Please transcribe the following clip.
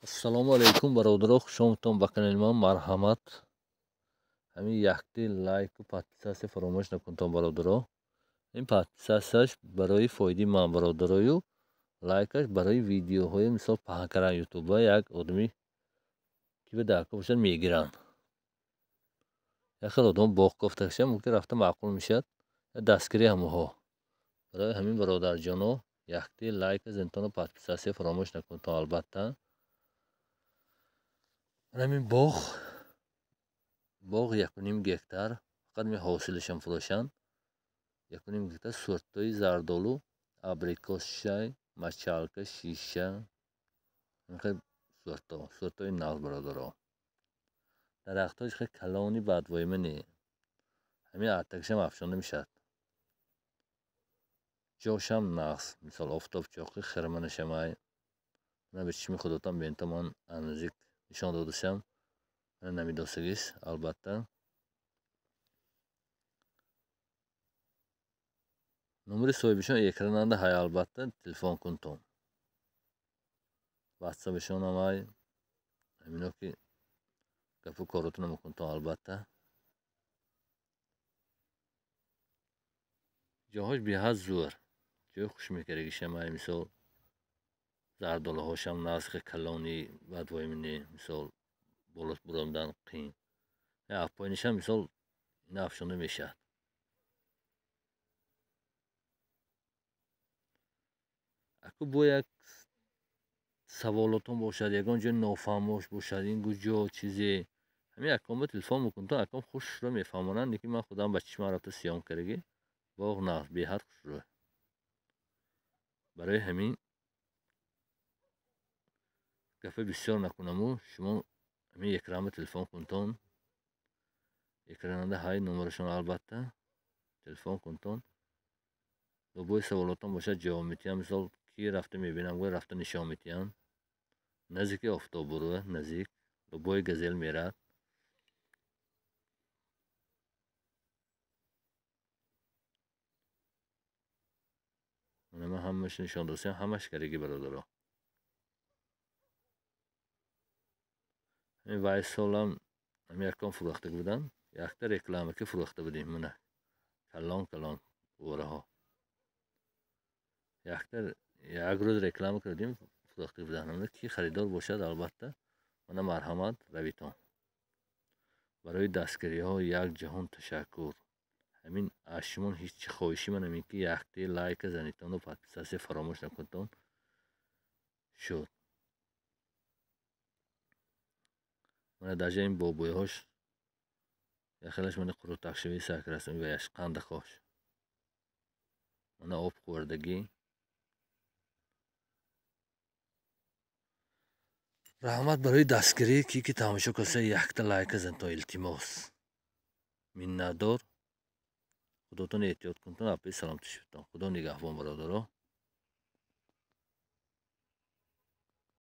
Ассалому алайкум бародаро, хуш омадтон ба канали ман. Марҳамат, ҳамин якти лайку подписатсия фаромӯш накунтон бародаро. Ин подписатсияш барои фоидаи ман бародарою, лайкаш барои видеоҳои мисол паҳн кардан ютуба як одами ки ба даркор бошад мегиранд. Як хел одам боғ кофташа мумкин рафта маъқул мешавад, дастгирӣ ҳамаҳо. Барои ҳамин бародарҷоно якти лайка зинтону подписатсия фаромӯш накунтон албатта. Ҳамин боғ 1.5 гектар, фақат ми ҳосилашам фурӯшанд. 1.5 гектар сортҳои зардолу, абрикос, шай, мачалка, шиша, сортҳои нағз бародаро. Дарахтҳои хеле калони бадвоима не. Ҳамин артакшам афшонда мешавад. Ҷошам нағз, мисол офтобчоқи хирманашамай. Мана ба чишми худотон бинто ман наздик нишон додашам. Мана намедостагист албатта. Номери соҳибишон экрананда ҳай албатта, телефон кунтон. Ватсапашон ҳам ҳамино ки гапу коротона мекунтон албатта. Ҷоҳош беҳад зӯр, ҷои хуш мекардагишам ай мисол зардолаҳошам нағз, калони бадвоимне, мисол болос буромдан қиин. Афпоинишам мисол ина афшонда мешавад. Аку бо як саволотон бошад, ягон ҷои нофаҳмош бошад, ин куҷо чизе, ҳамин аком ба телефон мекунтон, аком хушро мефаҳмонанд, лекин ман худам ба чишмам рафта сиём кардагӣ. Боғ нағз, беҳад хушрӯ. Барои ҳамин гапа бисёр накунаму шумо ҳамин экранба телефон кунтон. Экрананда ҳай номерашон албатта, телефон кунтон. Любой саволотон бошад ҷавоб метиҳам. Мисол ки рафта мебинам, гӯя рафта нишон метиҳам. Наздики офтобурӯ, наздик любой газел мерад. Мана ман ҳамааш нишон додам, ҳамаш кардаги бародаро. Ҳамин вай солам ҳамин якон фурӯхта будам, якта реклама ки фурӯхта будем, мана калон калон вораҳо. Якта як рӯз реклама кардем, фурӯхта будам. Ки харидор бошад албатта, мана марҳамат равитон. Барои дастгириҳо як ҷаҳон ташаккур. Ҳамин аз шумо ҳеҷ чи хоҳиши ман ҳамин ки якти лайка занитону подписатсия фаромӯш накунтон шуд. Мана даже ин бобоиҳош яхелаш мана қурутақшавии сар кардаст, ваяш қандақош. Мана об хӯрдагӣ. Раҳмат барои дастгирӣ, ки тамошо кардаса якта лайка занитон, илтимос. Миннатдор. Худотон эҳтиёт кунтон, апаи саломатӣ шудтон. Худо нигаҳбон бародаро.